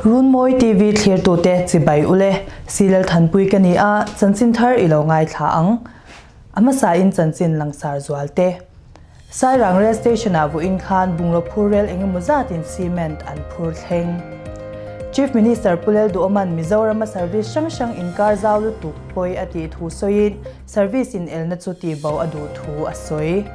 Runmawi TV thlirtute chibai ule, Silal Thanpui ka ni a, chanchin thar i lo ngaithla ang. A hmasain chanchin langsar zualte. Sairang Rail Station-ah vawiin khan bungraw phur rel engemaw zatin cement an phur thleng. Chief Minister Pu Lalduhawma'n Mizorama service hrang hrang inkar zau lutuk pawi a tih thu sawiin service inelna chu tihbo a duh thu a sawi.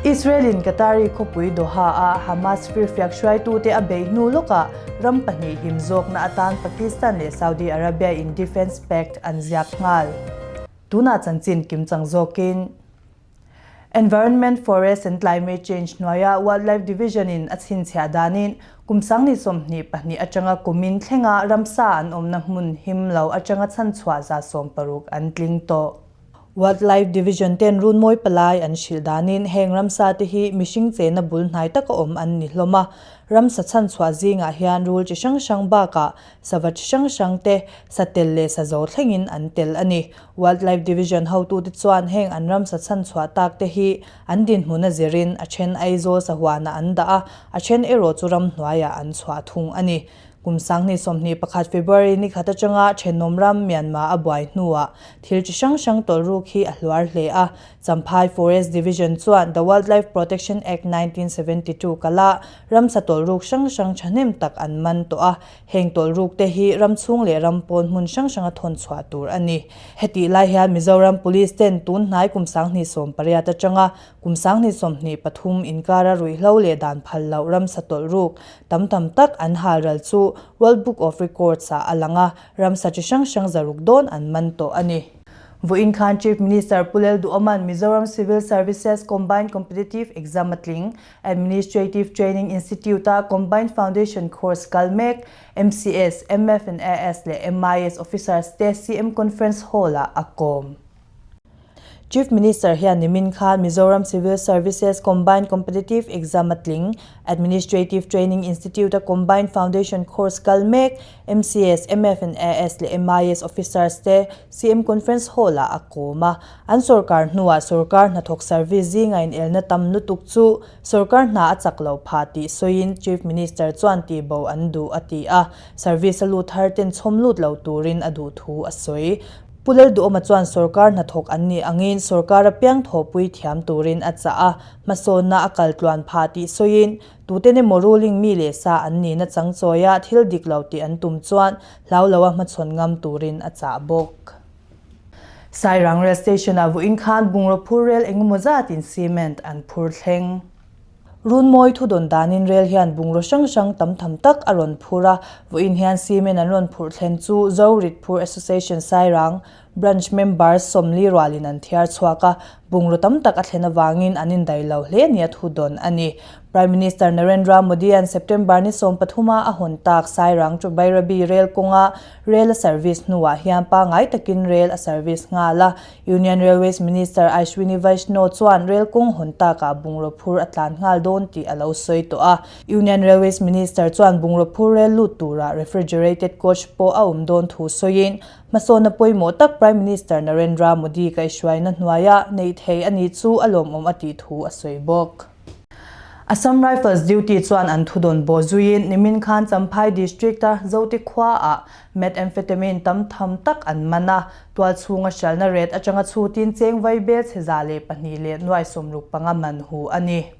Israel-in Qatari khawpui Doha-a Hamas firfiak hruaitute a beih hnu lawkah ram pahnih him zawkna atan Pakistan leh Saudi Arabia-in defence pact an ziak nghal. Tunah chanchin kimchang zawkin Environment, Forest and Climate Change hnuaia Wildlife Division-in a chhinchhiah danin kum sangni 22 atanga kumin thlenga ramsa an awmna hmun him lo atanga chhanchhuah 60 an tling tawh. Wildlife Division ten runmawi palai an hrilh danin heng ramsa te hi mihring chena bul hnai taka awm an ni hlawm a, ramsa chhanchhuah zingah hian rul chi hrang hrang bakah sava chi hrang hrang te, satel leh sazo thlengin an tel a ni. Wildlife Division hotute chuan heng an ramsa chhanchhuah tak te hi an dinhmun a zirin a then Aizawl sahuanah an dah a, a then erawh chu ramhnuaiah an chhuah thung a ni. Kum 2021 February ni khat atanga thenawm ram Myanmar a buai hnuah thil chi hrang hrang tawlhruk hi a hluar hle a. Champhai Forest Division chuan The Wildlife Protection Act 1972 kala ramsa tawlhruk hrang hrang thahnem tak an man tawh a, Heng tawlhruk te hi ram chhung leh ram pawn hmun hrang hranga thawn chhuah tur a ni. Hetih lai hian Mizoram Police ten tun hnai kum 2018 atanga kum 2023 inkara ruihhlo leh dan phal loh ramsa tawlhruk tam tam tak an hal ral chu World Book of Records ah a lang a, ramsa chi hrang hrang 600 dawn an man tawh a ni. Vawiin khan Chief Minister Pu Lalduhawma'n Mizoram Civil Services Combined Competitive Exam a tling. Administrative Training Institute-a Combined Foundation Course kal mek, MCS, MF and AS leh MIS officers te CM Conference Hall-ah a kawm. Chief Minister hian nimin khan Mizoram Civil Services Combined Competitive Exam a tling, Administrative Training Institute-a Combined Foundation Course kal mek, MCS, MF and AS leh MIS officers te CM Conference Hall-ah a kawm a. An sorkar hnuah sorkar hnathawk service zinga inelna tam lutuk chu sorkar hna a chak lo phah tih sawiin Chief Minister chuan tihbo an duh a ti a, service a lut har ten chhawm lut lo turin a duh thu a sawi. Pu Lalduhawma chuan sorkar hnathawk an nih angin sorkar apiang thawhpui thiam turin a chah a, hmasawnna a kal tluan phah tih sawiin tuten emaw ruling mi leh sa an nihna changchawia thil dik lo tih an tum chuan hlau loa hmachhawn ngam turin a chah bawk. Sairang Rail Station-ah vawiin khan bungraw phur rel engemaw zatin cement an phur thleng. Runmawi thudawn danin rel hian bungraw hrang hrang tam tham tak a rawn phur a, vawiin hian cement an rawn phurh thlen chu Zo Ritphur Association Sairang Branch member 40 rualin an thiar chhuak a, bungraw tam tak a thlen avangin an indaih lo hle nia thudawn a ni. Prime Minister Narendra Modi-a'n September ni 13-a a hawn tak Sairang to Bairabi rel kawnga Rail a service hnuah hian pangngai takin rail a service nghal a, Union Railways Minister Ashwini Vaishnaw chuan rail kawng hawn takah bungraw phur a tlan nghal dawn tih a lo sawi tawh a. Union Railways Minister chuan bungraw phur rail lut turah refrigerated coach pawh a awm dawn thu sawiin, hmasawnna pawimawh tak Prime Minister Narendra Modi kaihhruaina hnuaia neih thei a ni chu a lawmawm a tih thu a sawi bawk. Assam Rifles duty chuan an thudawn bawh zuiin nimin khan Champhai District-a Zote khuaah methamphetamine tam tham tak an man a, tual chhunga hrialna ret atanga chhutin cheng vai bel chhe 102.65 man hu a ni.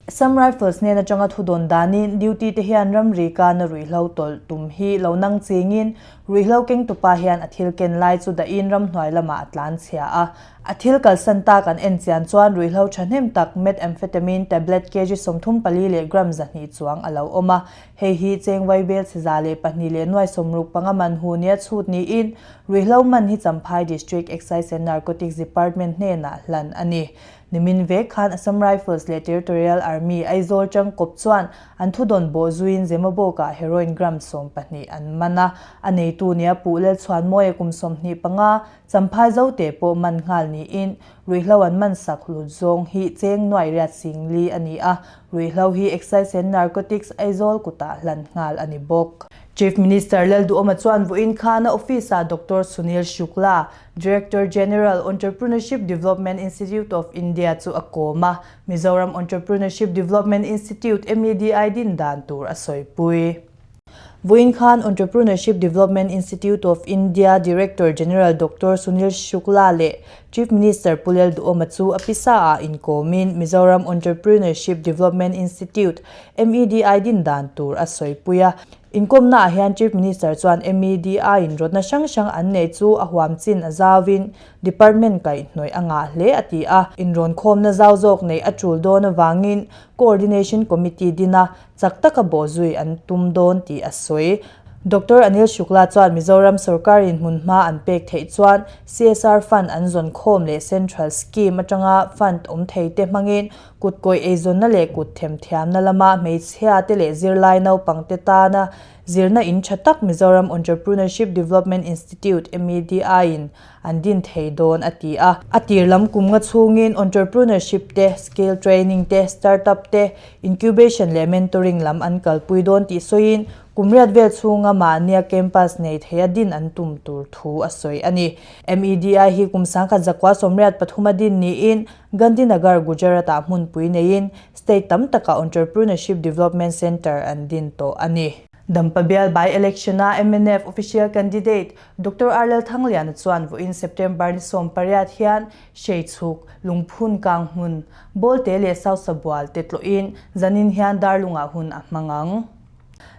Assam Rifles hnen atanga thudawn danin duty te hian ramri kana ruihhlo tawlh tum hi lo nang chingin ruihhlo kengtupa hian a thil ken lai chu dahin ramhnuai lamah a tlan chhia a. A thil kalsan tak an en chian chuan ruihhlo thahnem tak methamphetamine tablet kg 34 leh gram 200 chuang a lo awm a. Hei hi cheng vaibel chhe 102.65 man hu nia chhut niin ruihhlo man hi Champhai District Excise and Narcotics Department hnenah hlan a ni. Nimin vek khan Assam Rifles leh Territorial Army Aizawl tangkawp chuan an thudawn bawh zuiin Zemabawkah heroin gram 12 an man a. A neitu nia Puh Lalchhuanmawia kum 25, Champhai Zote pawh man nghal niin ruihhlo an man sak hlut zawng hi cheng nuai riat singli a ni a, ruihhlo hi Excise and Narcotics Aizawl kutah hlan nghal a ni bawk. Chief Minister Lalduhawma chuan vawiin khan a office-ah Doctor Sunil Shukla, Director General, Entrepreneurship Development Institute of India chu a kawm a, Mizoram Entrepreneurship Development Institute, MEDI, din dan tur a sawipui. Vawiin khan Entrepreneurship Development Institute of India Director General Doctor Sunil Shukla leh Chief Minister Pu Lel Duhoma chu a pisa ah inkawmin Mizoram Entrepreneurship Development Institute, MEDI, din dan tur a sawipui a. Inkawmna ah hian Chief Minister chuan MEDI in rawtna hrang hrang an neih chu a huam chin a zauin Department kaihhnawih a ngah hle a ti a. Inrawnkhawmna zau zawk neih a tul dawn avangin Coordination Committee dina chak taka bawhzui an tum dawn tih a sawi. Doctor Anil Shukla chuan Mizoram sorkarin hmunhma an pek theih chuan CSR fund an zawn khawm leh Central Scheme atanga fund awm thei te hmangin kutkawih eizawnna leh kut themthiamna lama hmeichhia te leh zirlai naupang te tana zirna in tha tak Mizoram Entrepreneurship Development Institute, MEDI, in an din thei dawn a ti a. A tir lam kum nga chhungin entrepreneurship te, skill training te, startup te, incubation leh mentoring lam an kalpui dawn tih sawiin kum riat vel chhunga mahnia campus nei theia din an tum tur thu a sawi a ni. MEDI hi kum 1983 a din niin Gandhinagar, Gujarat-ah hmunpui neiin state tam takah entrepreneurship development centre an din tawh a ni. Dampa bial by-election-a mnf official candidate Doctor R Lalthangliana chuan vawiin September ni 18 hian Hreichhuk, Lungphun kang hmun, Bawlte leh Sausa bual te tlawhin zanin hian Darlungah hun a hmang ang.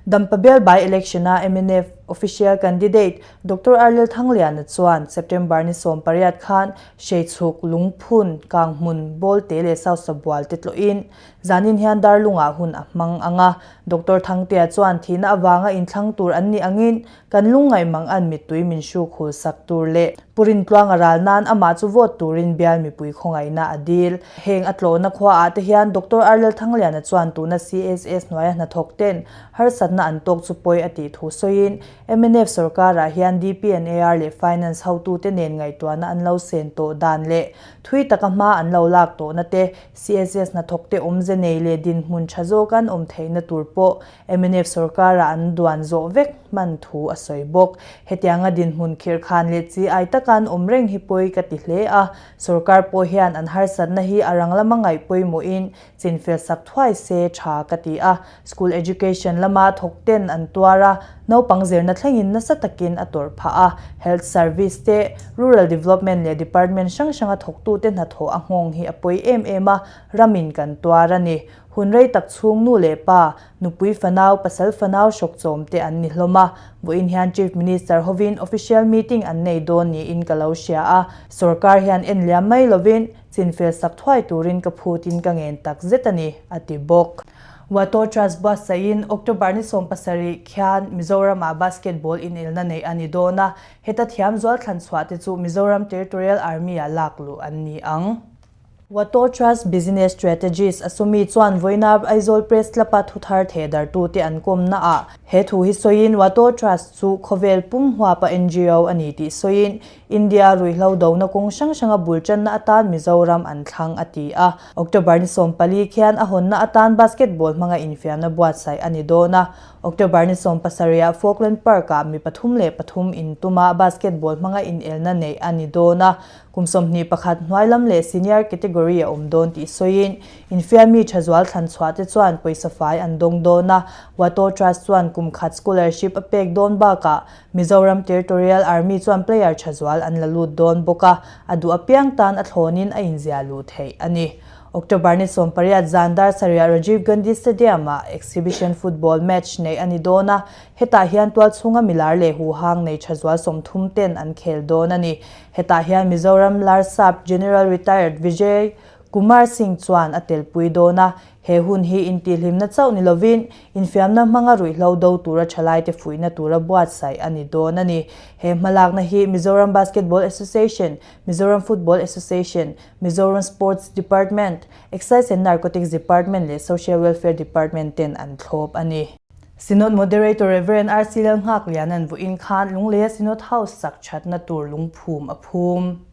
Dampa bial by-election-a mnf official candidate Doctor R Lalthangliana chuan September ni 18 khan Hreichhuk, Lungphun kang hmun, Bawlte leh Sausa bual te tlawhin Zanin hian Darlungah hun a hmang ang a, Doctor Thangtea chuan thihna avanga inthlang tur an nih angin kan lungngaih mang an mittui min hruk hul sak tur leh Pu Rintluanga ral nan amah chu vote turin bial mipui khawngaihna a dil. Heng a tlawhna khua ah te hian Doctor Arlel Thangliana chuan tuna CSS hnuaia hnathawk ten harsatna an tawk chu pawi a tih thu sawiin mnf sorkarah hian DPNAR leh Finance hotute nen ngaihtuahna an lo sen tawh dan leh thui taka hma an lo lak tawhna te CSS hnathawkte awmze nei leh dinhmun tha zawk an awm theihna tur pawh mnf sorkara an duan zawh vek hman thu a sawi bawk. Hetianga dinhmun khirhkhan leh chi ai taka an awm reng hi pawi ka ti hle a, sorkar pawh hian an harsatna hi a rang lama ngaih pawimawhin chinfel sak thuai se tha ka ti a. School education lama thawkten an tuar a, naupang zirna thlengin nasa takin a tawrh phah a. Health service te, rural development leh department hrang hranga thawktute hnathawh a nghawng hi a pawi em em a, ramin kan tuar a ni. Hun rei tak chhung nu leh pa, nupui fanau, pasal fanau hrawk chawm te an ni hlawm a. Vawiin hian Chief Minister hovin official meeting an nei dawn niin ka lo hria a. Sorkar hian en liam mai lovin chinfel sak thuai turin ka phutin ka ngen tak zet a ni, a ti bawk. Wato Trust buatsaihin October ni 17 khian Mizoram-ah basketball inelna neih a ni dawn a, heta thiam zual thlan chhuah te chu Mizoram Territorial Army-ah lak luh an ni ang. Wato Trust Business Strategist Asumi chuan vawiina Aizawl Press Club-a thuthar thehdartute an kawmnaah he thu hi sawiin Wato Trust chu khawvel pum huapa ngo a ni tih sawiin India ruihhlo dona kawng hrang hranga bul tanna atan Mizoram an thlang a ti a. October ni 14 khian a hawnna atan basketball hmanga infiamna buatsaih a ni dawn a. October ni 17 ah Falkland Park-ah mi 33 intuma basketball hmanga inelna neih a ni dawn a. Kum 21 hnuai lam leh senior category a awm dawn tih sawiin infiammi tha zual thlan chhuah te chuan pawisa fai an dawng dawn a. Wato Trust chuan kum khat scholarship a pek dawn bakah Mizoram Territorial Army chuan player tha zual an la lut dawn bawk a, a duh apiang tan a thlawnin a inziah luh theih a ni. October ni 18 zan dar sarih Rajiv Gandhi Stadium-ah exhibition football match neih a ni dawn a, hetah hian tualchhunga milar leh huhang nei tha zual 30 ten an khel dawn a ni. Hetah hian Mizoram Larsap General Retired Vijay Kumar Singh chuan a telpui dawn a, he hun hi intihhlimna chauh ni lovin infiamna hmanga ruihhlo do tura thalaite fuihna tura buatsaih a ni dawn a ni. He hmalakna hi Mizoram Basketball Association, Mizoram Football Association, Mizoram Sports Department, Excise and Narcotics Department leh Social Welfare Department ten an thlawp a ni. Synod Moderator Rev. RC Lalnghakliana'n vawiin khan Lungleia Synod House sak thatna tur lungphum a phum.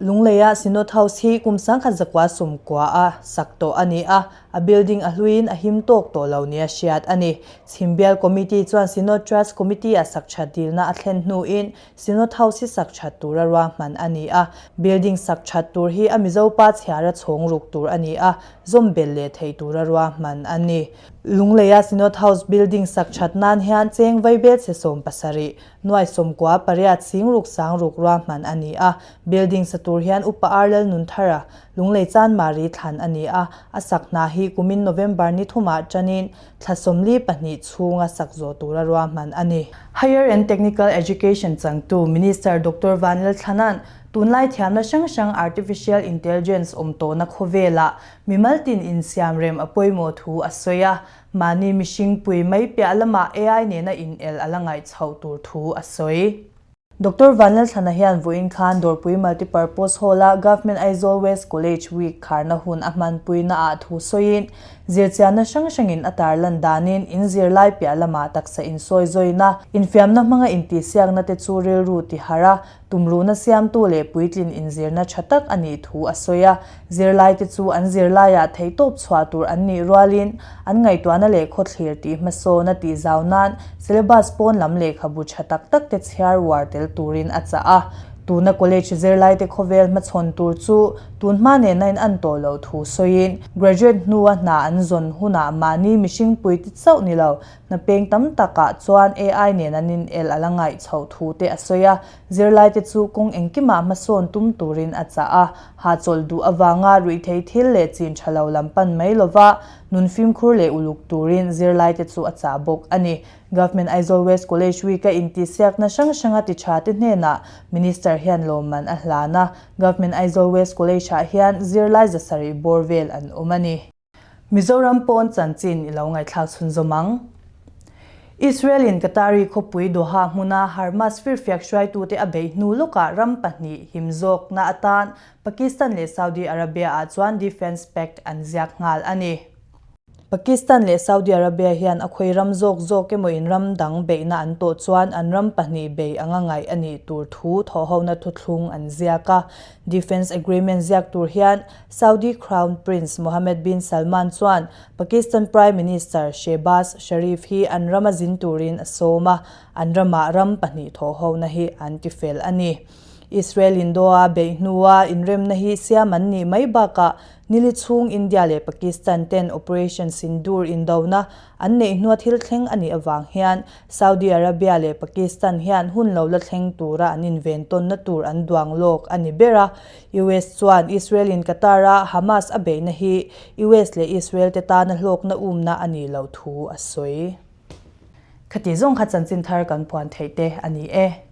Lungleia Synod House hi kum 1990 a sak tawh a ni a, a building a hluiin a him tawk tawh lo nia hriat a ni. Chhimbial Committee chuan Synod Trust Committee a sak that dilna a thlen hnuin Synod House hi sak that tura ruahman a ni a, building sak that tur hi a Mizo pa chhiara chhawng ruk tur a ni a, zawm belh leh theih tura ruahman a ni. Lungleia Synod House building sak that nan hian cheng vaibel chhe 70, nuai 98 singruk sangruk ruahman a ni a. Building sa tur hian Upa Ar Lalnunthara, Lunglei Chanmari thlan a ni a. A sak hna hi kumin November ni thumah tanin thla 42 chhunga sak zawh tura ruahman a ni. Higher and Technical Education changtu Minister Doctor Vanlalthlana'n tunlai thiamna hrang hrang Artificial Intelligence awm tawhna khawvelah Mimal tin insiamrem a pawimawh thu a sawi a, mahni mihring pui mai piah lamah AI nena inel a la ngaih chhoh tur thu a sawi. Doctor Vanlalthlana hian vawiin khan Dawrpui Multipurpose Hall-a Government Aizawl West College Week kharna hun a hmanpuina ah thu sawiin, zirchianna hrang hrangin a tarlan danin inzirlai piah lamah taksa insawi zawina, infiamna hmanga intihsiakna te chu rilru tiharh a, Tumruhna siamtu leh puitlin inzirna tha tak a nih thu a sawi a, zirlaite chu an zirlaiah theihtawp chhuah tur an nih rualin an ngaihtuahna leh khawthlir tih hmasawna tih zau nan syllabus pawn lam lehkhabu tha tak tak te chhiar uar tel turin a chah a. Tuna college zirlaite khawvel hmachhawn tur chu tunhma nena in an tawh loh thu sawiin graduate hnua hna an zawn hunah mahni mihring puiti chauh ni lo Hna peng tam takah chuan AI nen an inel a la ngaih chhoh thu te a sawi a, zirlaite chu kawng engkimah hmasawn tum turin a chah a. Hahchawlh duh avanga ruihthei thil leh chin tha lo lam pan mai lova nun fimkhur leh uluk turin zirlaite chu a chah bawk a ni. Government Aizawl West College Week-a intihsiakna hrang hranga ti tha te hnenah Minister hian lawmman a hlan a, Government Aizawl West College-ah hian zirlai 700 bawr vel an awm a ni. Mizoram pawn chanchin i lo ngaihthlak chhunzawm ang. Israel-in Qatari khawpui Doha hmuna Harmas firfiak hruaitute a beih hnu lawkah ram pahnih him zawkna atan Pakistan leh Saudi Arabia-ah chuan Defence Pact an ziak nghal a ni. Pakistan leh Saudi Arabia hian a khawi ram zawk zawk emaw in ram dang beihna an tawh chuan an ram pahnih bei anga ngaih a nih tur thu thawhhona thuthlung an ziak a. Defence Agreement ziak tur hian Saudi Crown Prince Mohammed bin Salman chuan Pakistan Prime Minister Shehbaz Sharif hi an rama zin turin a sawm a, an ramah ram pahnih thawhhona hi an tifel a ni. Israel in Doha beih hnua inremna hi siam an nih mai bakah nili chhung India leh Pakistan ten Operation Sindoor indona an neih hnua thil thleng a nih avang hian Saudi Arabia leh Pakistan hian hun lo la thleng tura an inven tawnna tur an duang lawk a ni ber a. US chuan Israel-in Qatar-a Hamas a beihna hi US leh Israel te tana hlawkna umna a nih loh thu a sawi. Khati zawng kha chanchin thar kan puan theih te a ni e.